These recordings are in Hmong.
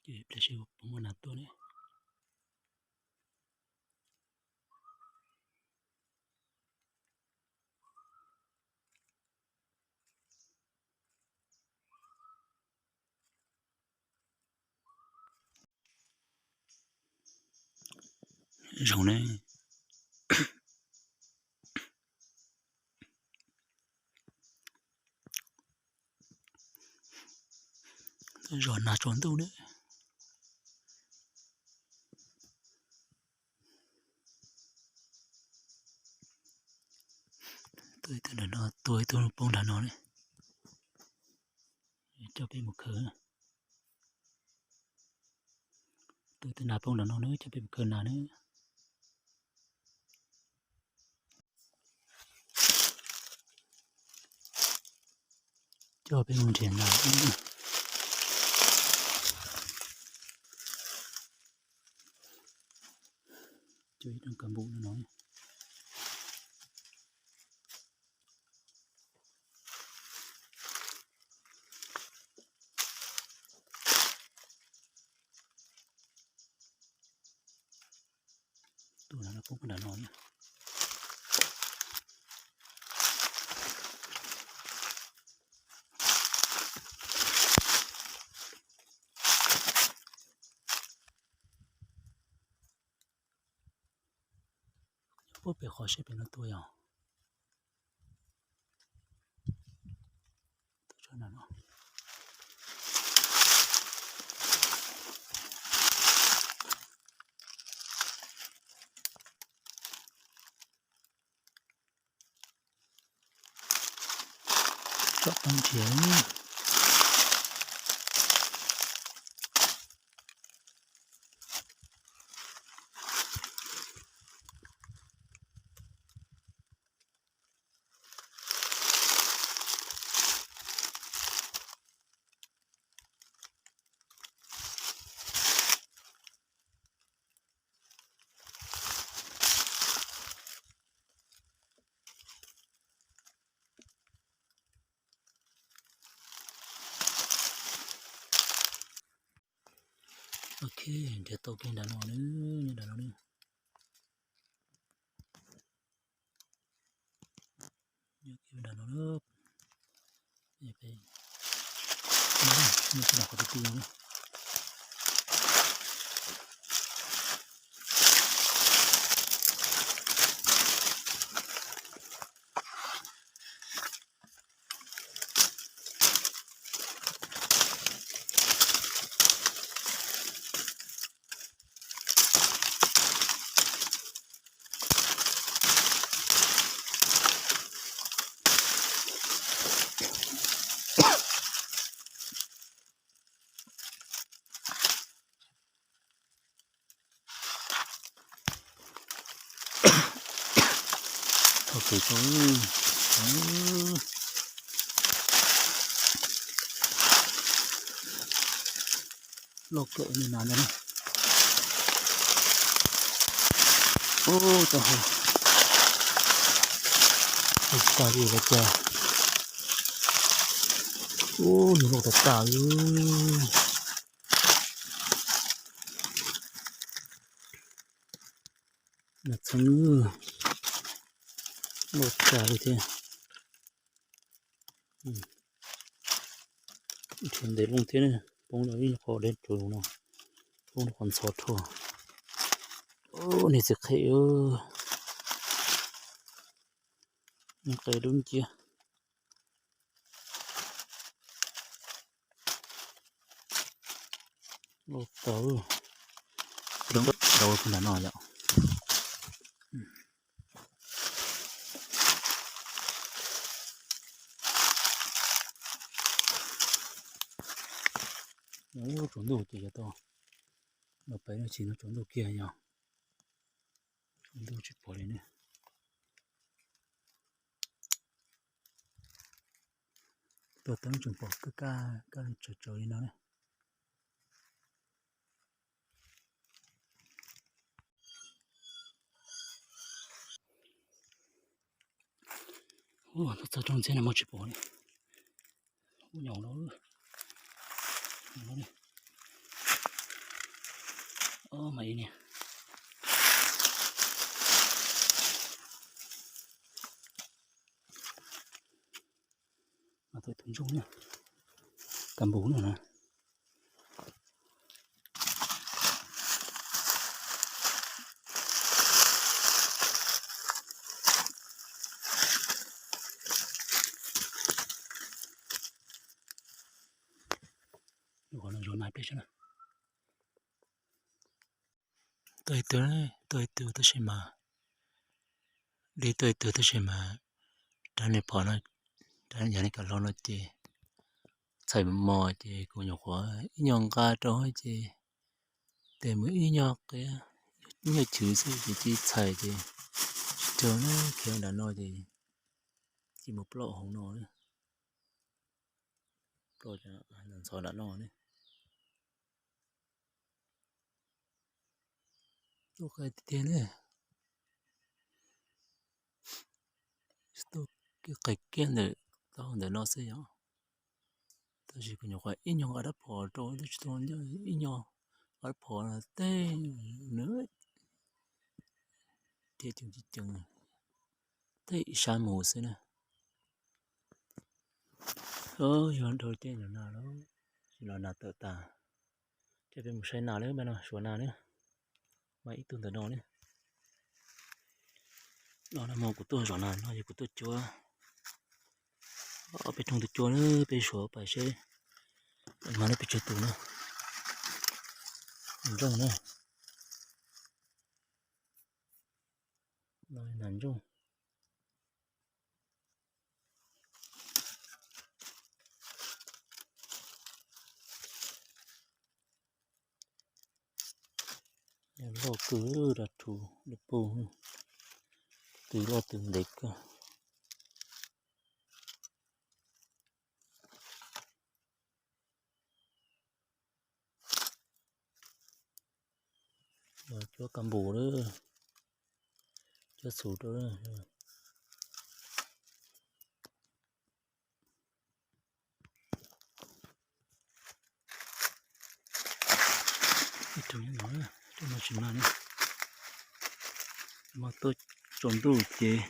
Ces pliag seb puas muaj nas tuaj ne. Zoo ne. Zos nag tsaus ntuj ne. Tuaj ib tug nram no, tuaj ib tug poob nram no ne. Coj peb mus khaws. Tuaj ib tug nas poob nram no ne, coj peb mus khaws nas ne. Coj peb mus nrhiav nas. Coj ib rooj kas npum no. Tus no poob nram no na. Puag pem qhov seb pem no tua yog. Tsom peb nrhiav. Ok, nrhiav tau kiag nram no na, nyob nram no na. Nyob kiag nram no na. Nyob kiag nram qhov twg twg no na. Thov kev tso. Loj kawg li no na. Ub, tau hau. Ub, tas li lawm cas. Ub, nws loj tas tas li. Nas txheeb loj tas li thiab. Nrhiav ntev loo thiab ne, poob rau ib qho deb rau no, poob rau qhov ntxhov rhuaj. Ub, niag txiv qhe, niag qe dub nciab. Loj tas, dau nram no yom. Ub, tsaus ntuj ces yuav tau los pem no, tsis no tsaus ntuj kiag yog. Tsaus ntuj tsis pom li ne. Tuaj teeb tseem pom kaj kaj tsawv tsawv li no ne. Ub, txog rooj ntxiab no mas tsis pom li. Ub, nyob no. Mas ib niag, mas tau tus ntsoog na, kas npum na. Qhov no zov nas peb sab na. Tuaj ib tug, tuaj ib tug tab sis mas, li tuaj ib tug tab sis mas rov nws phom no, rov yog nws kam hlo no ces txhais mos mos ces kuv nyuam qhuav ib nyuag nqa rau ces tes mus ib nyuag qias, ib nyuag chwv xwb ces cia li txhais ces tsis raug na, khiav nram no ces cia li mus ploj hauv no na, ploj ntxhov nram no na. Tuaj qis tiag tiag ne. Tuaj kiag qis kiag ntawm, tau ntawm no xwb yom. Tab sis kuv nyuam qhuav ib nyuag nqa rab phom rau, twb tsis tau ib nyuag nqa rab phom no tej nws thiaj ceev ceev, tej ib sab mus xwb na. Yog dhau tej ntawm no lawm, tsis los nas tawm tas. Ces peb mus saib nas lawm, peb no suav nas na, mas ib tug ntawm no ne. No na, mas kuv tuaj zov nas no yog kuv tuaj cuab ob peb rooj tuaj cuab na, peb suav pais seb mas lawm peb tsawg tus na. Ntsooj na, nas ntsooj. Loj kawg, dab rhuv dab pug, tus loj tus ntev kawg. Cuab kas npum lawm, cuab txhuv rau. Ib tug no, tus no tsis mag na, mas tuaj tsaus ntuj ces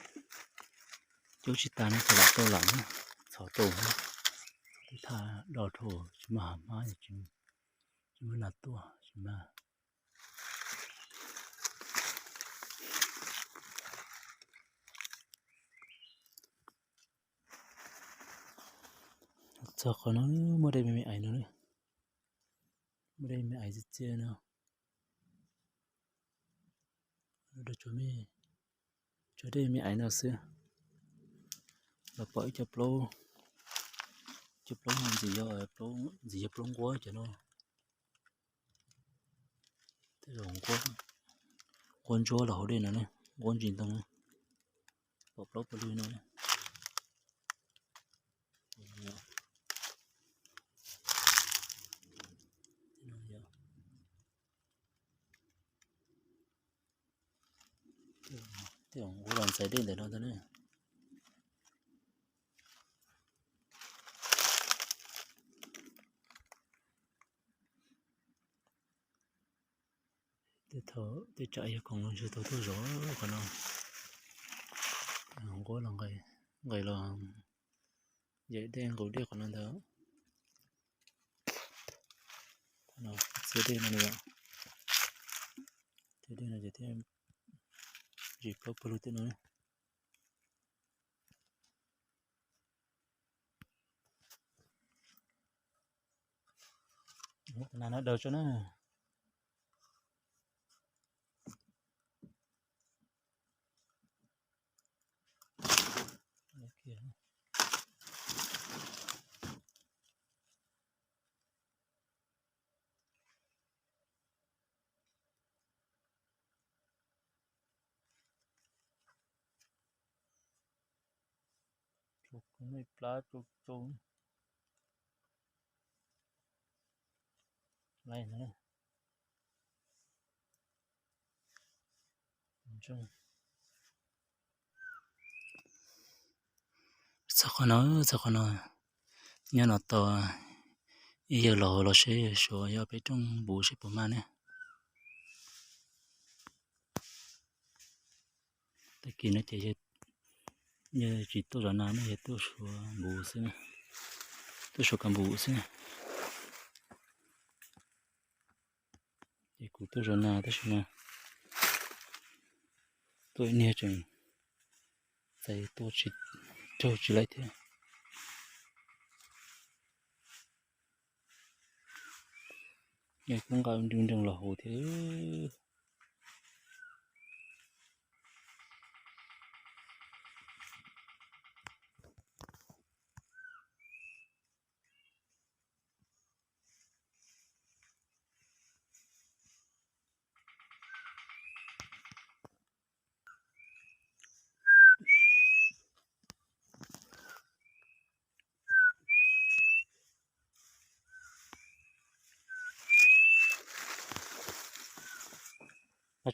cuab tsis tas no ces lam tau lam na, txhov rau na, thaj do rau tsis mag hav hmab, tsis muaj nas tuaj tsis mag. Txog qhov no muaj dej me me ais no, muaj dej me ais txias txias no. Tso dej me ais no xwb, los pom ib co plaub, co plaub ntxim yog, ntxim yog plaub nquab cov no. Tej zaum nquab ntsuab los hauv dej no ne, nquab ntsis ntoo, pom plaub pom lwg no. Tej zaum nquab los ntxais dej ntawm no ntag ne. Tej thaum tej tsam yog khoom ntswg tau tuaj zov qhov no, nquab los nqis los yam dej nqus dej qhov no ntag. Txias dej no, txias dej no ces thiaj ntsis plaub pawg lug tej no. Nas no daws tso na. Plab tsu tsu. Txog qhov no, txog qhov no, nyob no tos ib yawg laus los seb suav yog peb rooj npuv seb puas mag ne. Tag kis no ces yawg tsis tuaj zov nas na, yawg tuaj suav npus xwb, tuaj suav kav npus xwb. Ces kuv tuaj zov nas tab sis mas tuaj ib niag tseem txais tuaj tsis raug tsis laib thiab. Kuv nqa nrees los hauv thiab.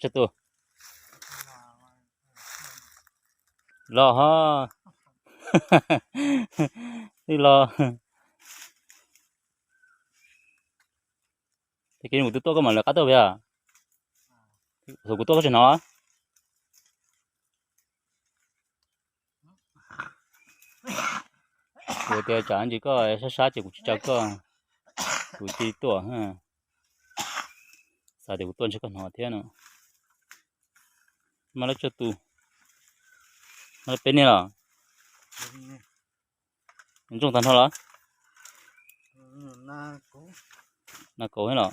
Tsa tus los ho, twb los. Tag kis kuv twb tuaj koj mam lawv qab tuaj pem. Thaum kuv tuaj koj tsis hnov. Kuv tias tsam ntsis koj sab sab ces kuv tsis tsa koj, kuv tsis tuaj. Xav tias kuv tuaj ntshe koj hnov thiab no. Mas lawv tsa tus, mas lawv peb niag los? Ntsooj tag nrho los? Nas kauv los?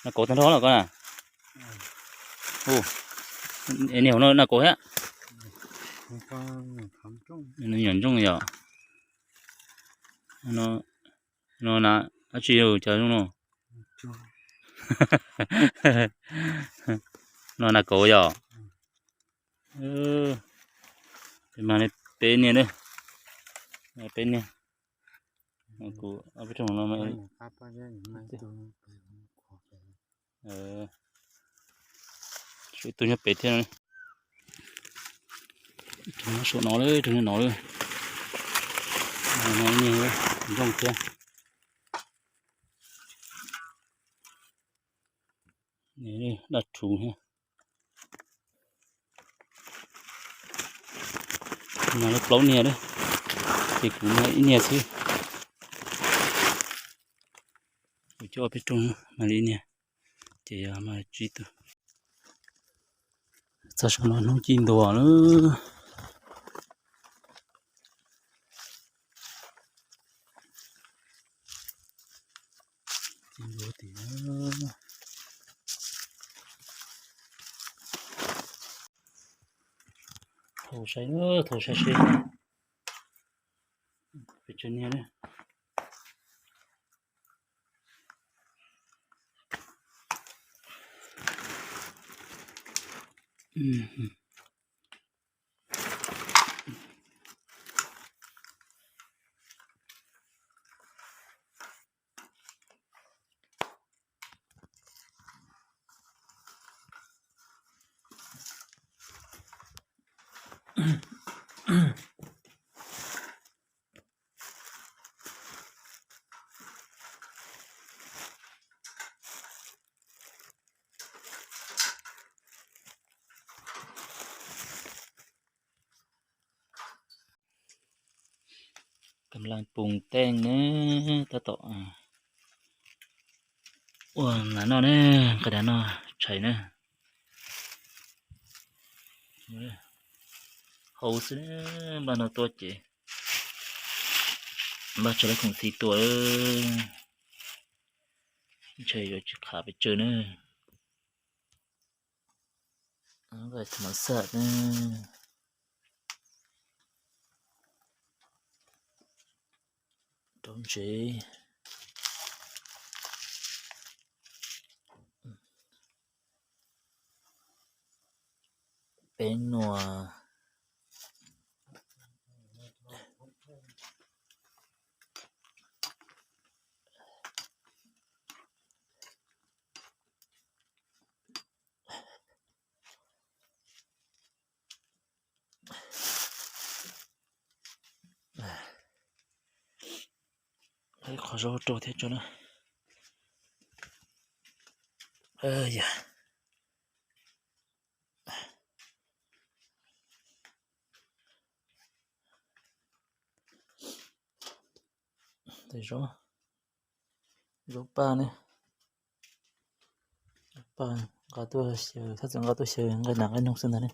Nas kauv tag nrho los koj na? Niag hauv no nas kauv thiab. Nyuam ntsooj yom. No na, dab tsi cov zoo no? No nas kauv yom. Mas peb niag, peb niag. Kuv ob peb rooj no. Ib tug nyob pem thiab. Ib tug nyob saum no lawm, ib tug nyob no lawm. Ntsooj thiab. Daj rhuv thiab. Mas lawv plaub niag lawm, ces kuv ib niag xwb. Kuv coj ob peb rooj mas li niag, ces yog mas tsib tug. Txog saum no hnub ci ntuag lawm. Ci ntuag tiag. Thaum saib, thaum saib seb pes tsawg niag na. Kam laj pum teej ne, tab tom ua nas noj ne, nqa dag noj tshais na. Hauv xwb, npaj no tuaj ces npaj tso lawv khoom txiv tuaj, ntshe yuav tsis qhav pes tsawg na. Tham xaj na, rau ntsev, peeb nuas. Qhov zaub rau thiab tso na. Yog zaub, zaub paj ne, paj nqa tuaj xyaw, thaj txawm nqa tuaj xyaw nqaij nas nqaij noog xwb ntag ne.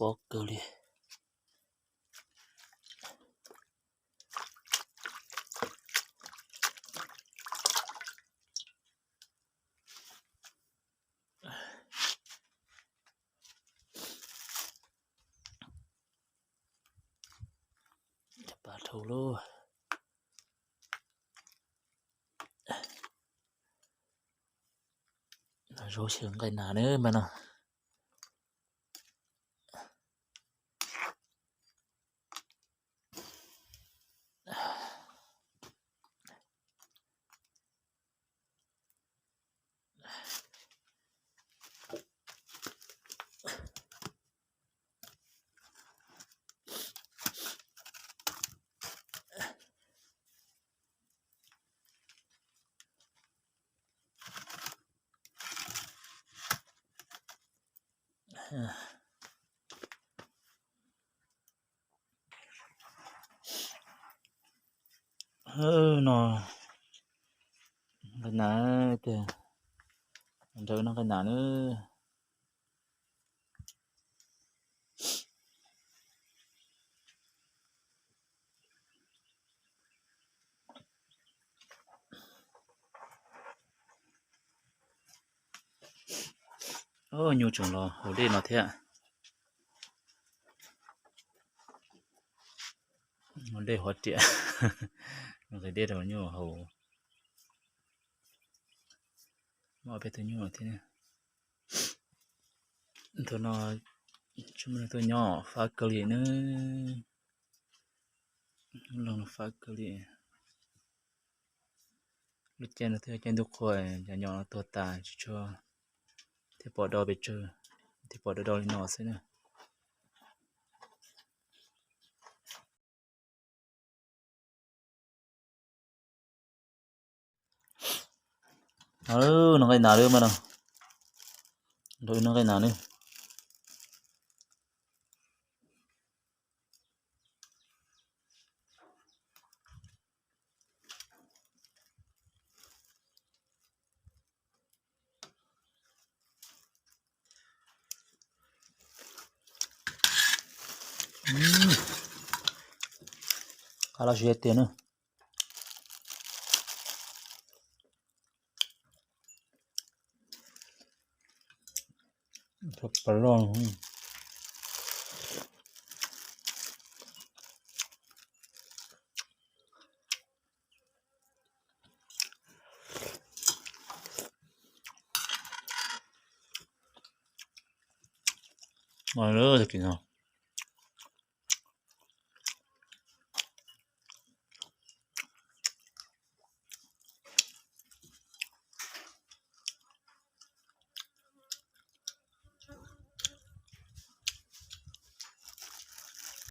Pob kawg li. Cov pa dhau lawm. Zaub xyaw nqaij nas na mas no. No nqaij nas tiag, nrog wb noj nqaij nas nawb. Nyuj tseem los haus dej no thiab. Haus dej haus riam, nqis dej rau nyuj haus. Muaj peb tug nyuj thiab. Thaum no tsis muaj neeg tuaj nyob fab kawg li nawb. Lub caij no thiaj caij ntuj qhua, cov nyom no tuag tas tsis tshua thiaj pom do pes tsawg, thiaj pom do do li no xwb na. Noj nqaij nas lawm mas no, nrog wb noj nqaij nas nawb. Qab loj siab tiag na. Pas loj. Noj lawm tag kis no.